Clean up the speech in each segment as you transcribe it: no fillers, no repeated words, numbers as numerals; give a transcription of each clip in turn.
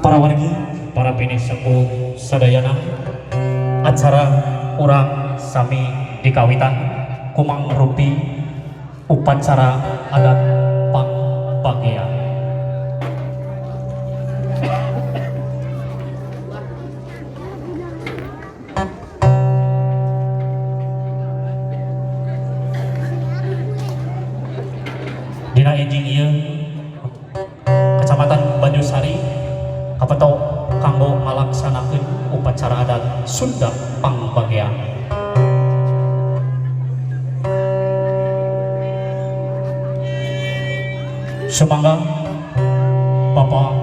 Para wargi, para pinisepuh sadayana, acara urang sami dikawitan kumang rupi upacara adat Pangbagea. Dina enjing ieu Kecamatan Banjarsari kapeto kanggo ngalaksanakeun upacara adat Sunda Pangbagea. Sumangga Bapak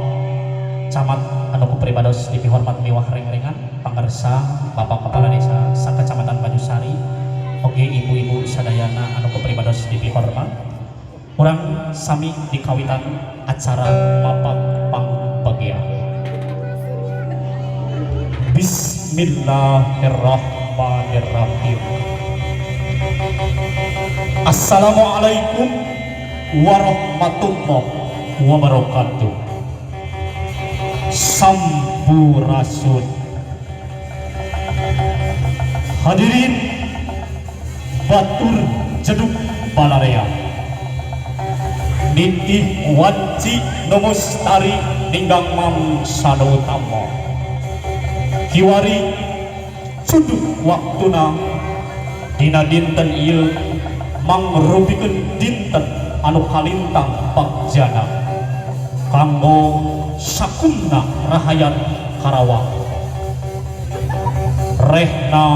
Camat anu kupribados dipihormat miwah rengrengan, pangersa Bapak Kepala Desa Sakecamatan Banjarsari, oge ibu-ibu sadayana anu kupribados dipihormat, urang sami dikawitan acara Mapag Pangbagea. Bismillahirrahmanirrahim. Assalamualaikum warahmatullahi wabarakatuh. Sampurasun. Hadirin batur jeduk balarea, nitih wanci numustari ninggang mangsa utama, kiwari cuduk waktuna dina dinten ieu mangrupikeun dinten anu kalintang bagjana kanggo sakumna rahayat Karawang. Rehna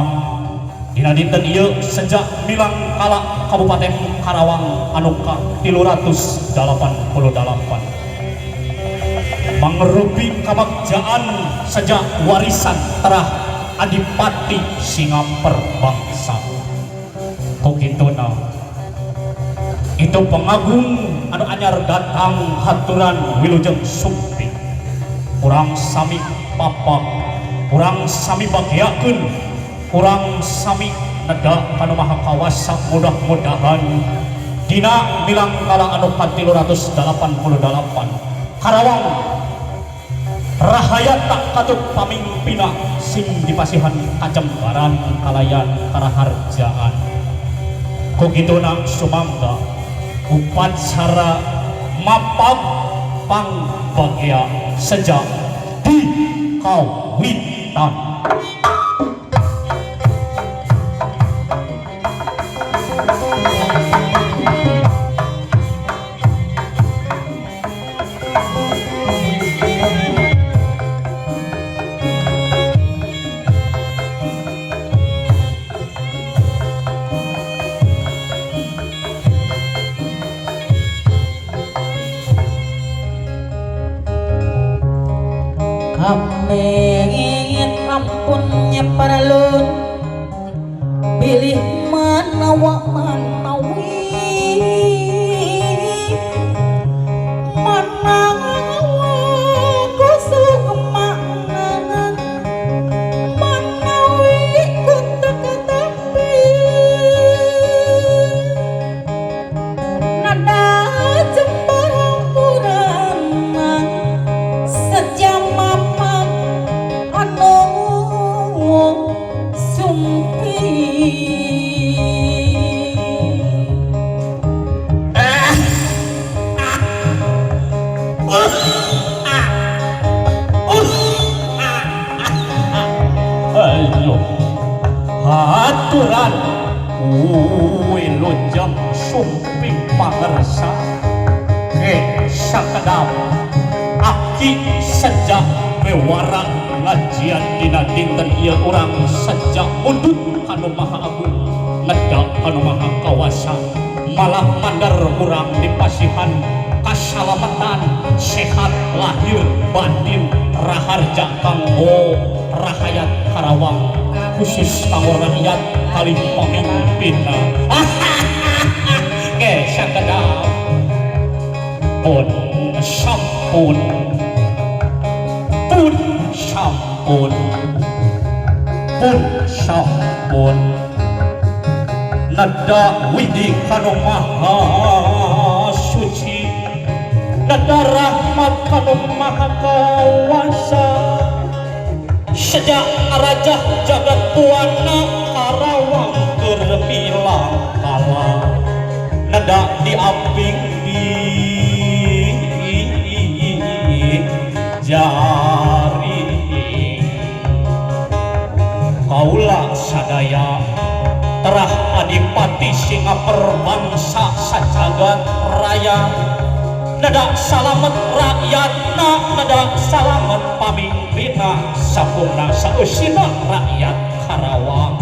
dina dinten ieu sejak milang kala Kabupaten Karawang anu ka 388 mangrupi kabagjaan sejak warisan terah Adipati Singaper bangsa. Kukituna itu pengagung anu anyar datang haturan wilujeng sumping, urang sami papak, urang sami bagiakeun, urang sami neda kanu maha kawasa. Mudah-mudahan dina milang kala anu ka 388 Karawang rahayat tak katut pamimpina sing dipasihan kajembaran kalayan karaharjaan. Kukituna sumangga upacara mapag Pangbagea sejak di kawitan. Amin ampunnya paralun pilih manawa manawi manawa kusuk makna manawi kutak tapi nada jembar kurang sejam mapag anu sumpi. Ayo haturan wilujeng sumping pangersa ke sakedap aki sejak bewara ngajian dina dinten ieu urang sejak mundut kanu maha agung neda kanu maha kawasa, malah mandar urang dipasihan kasalamatan sehat lahir batin raharja kanggo rahayat Karawang khusus kanggo rakyat kali pemimpinna. Ke sakedap pun sampun, pun sampun, pun sampun neda widi kanu maha suci. Nada rahmat kanu maha kawasa sejak ngarajah jagat buana Karawang keur milang kala nada diamping di jari kaula sadaya terah adipati Singaperbangsa sajagat raya nada salamet rakyatna nada salamet pamimpinna sampurna saeusina rakyat Karawang.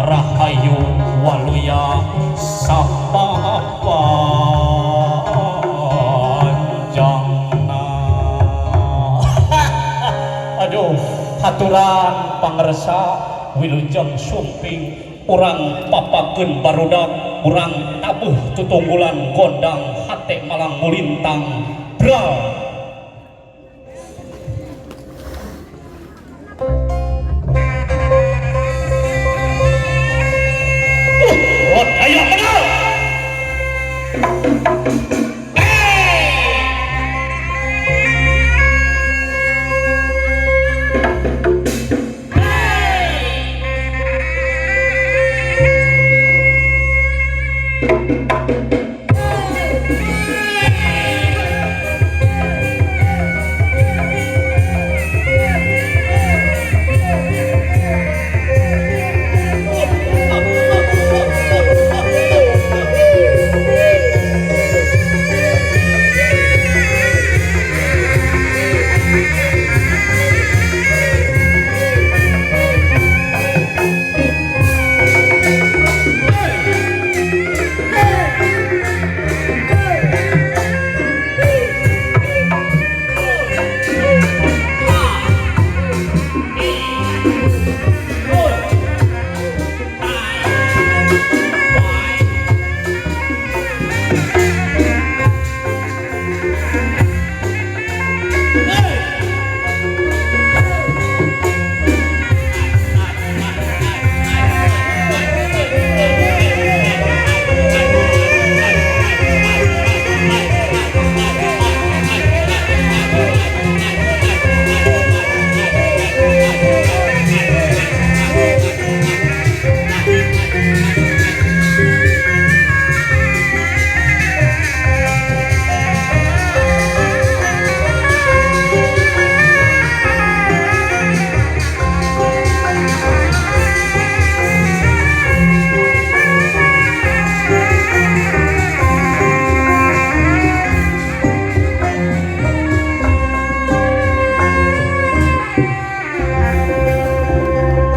Rahayu waluya sapapanjangna. Aduh, haturan pangersa wilujeng sumping urang papakeun barudak urang tabuh tutunggulan gondang hate malang mulintang bral. Ayo menang.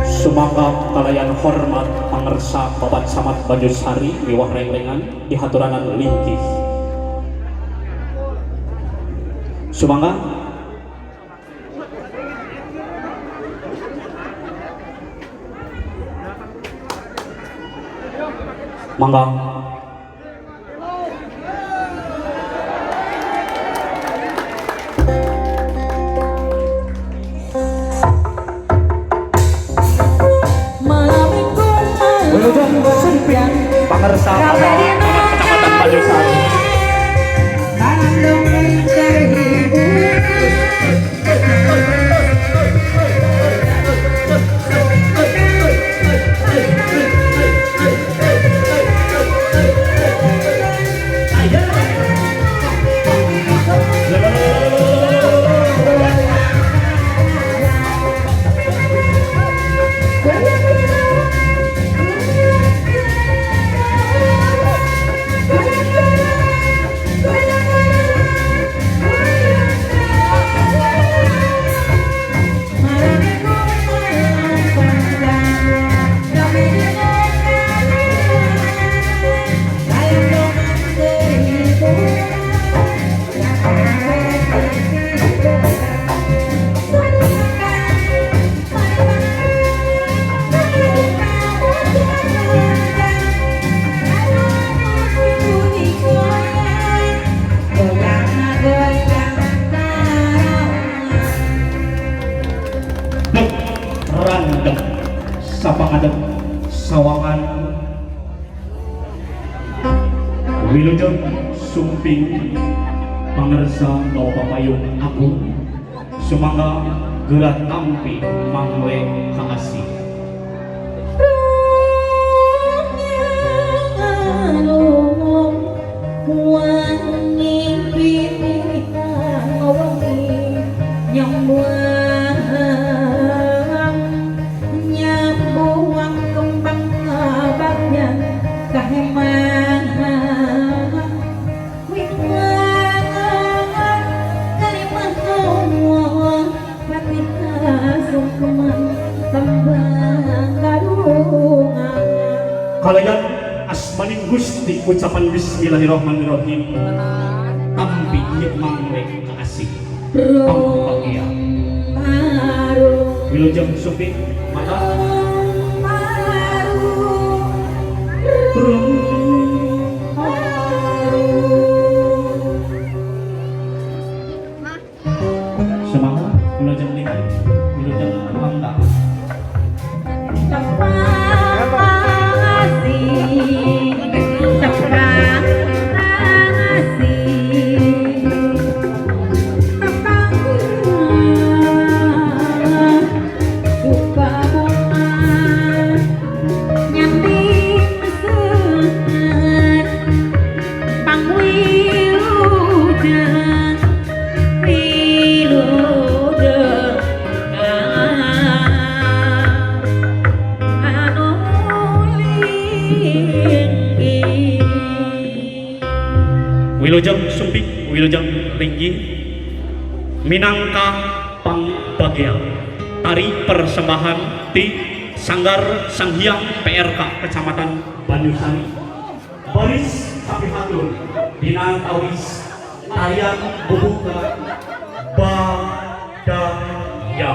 Sumangga kalayan hormat pangersa Bapak Camat Banjarsari miwah rengrengan di haturanan linggih. Sumangga. Mangga. Pangersa Kecamatan Banjarsari. Wilujeng sumping pangersa bawa papayung agung sumangga geura tampi mangle kaasih. Kalayan asmaning Gusti ucapan bismillahirrahmanirrahim tampi ieu mangle kaasih pangbagia. Wilujeng sumping maka semangat wilujeng linggih wilujeng mangga. Wilujeng sumping wilujeng linggih minangka pangbagia tari persembahan ti Sanggar Sanghyang PRK Kecamatan Banyusari baris kapihatur dina tawis tarian bubuka badaya.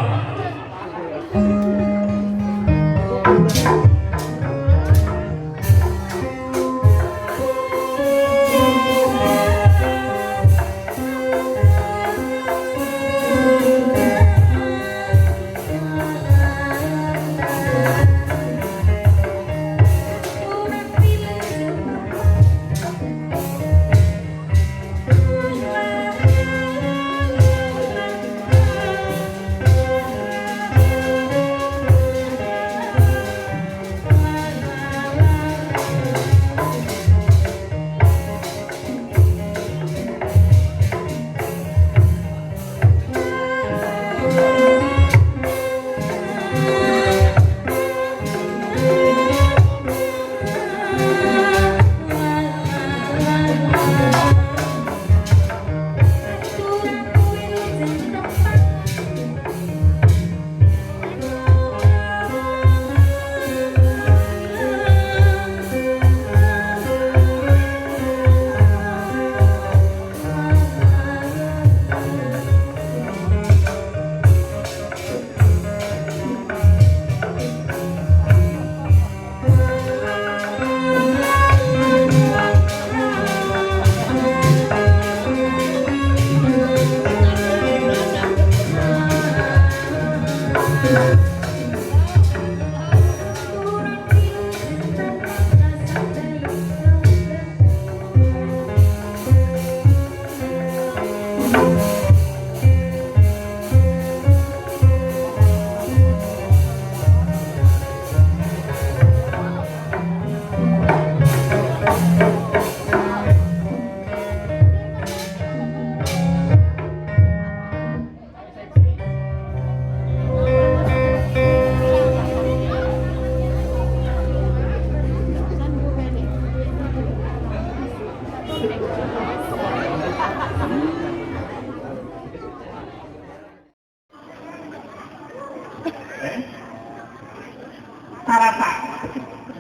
Sarasa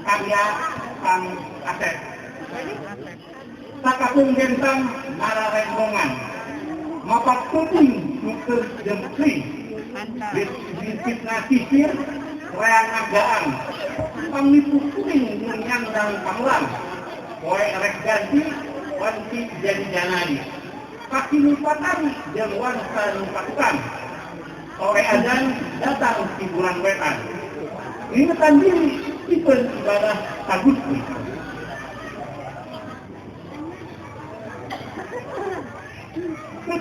karya Kang Asep. Sakapung gentang nararenggongan mapak kuping nuker jengkri fitnah sisir reang agaan pangnipu kuring nu nyandang pamulang poe rek ganti wanti jadi janari kaki nu patari jeung wansa nu patukang sore azan datang di bulan wetan ingetan diri pikeun ibadah ka Gusti.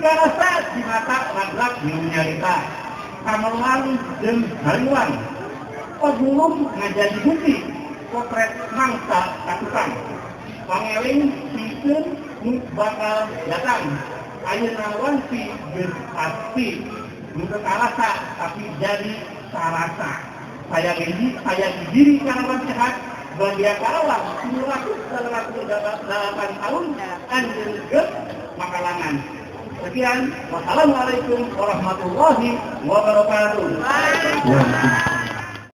Karasa di mata ragrag nu nyarita kamelang jeung hariwang. Pagulung ngajadi bukti potret mangsa katukang pangeling pikeun nu bakal datang. Ayeuna wanci geus pasti nu teu karasa tapi jadi sarasa. Saya Genji, saya diri Karawang sehat bagia Karawang 788 tahun anjeun geus makalangan. Sekian, wassalamualaikum warahmatullahi wabarakatuh. Waalaikumsalam.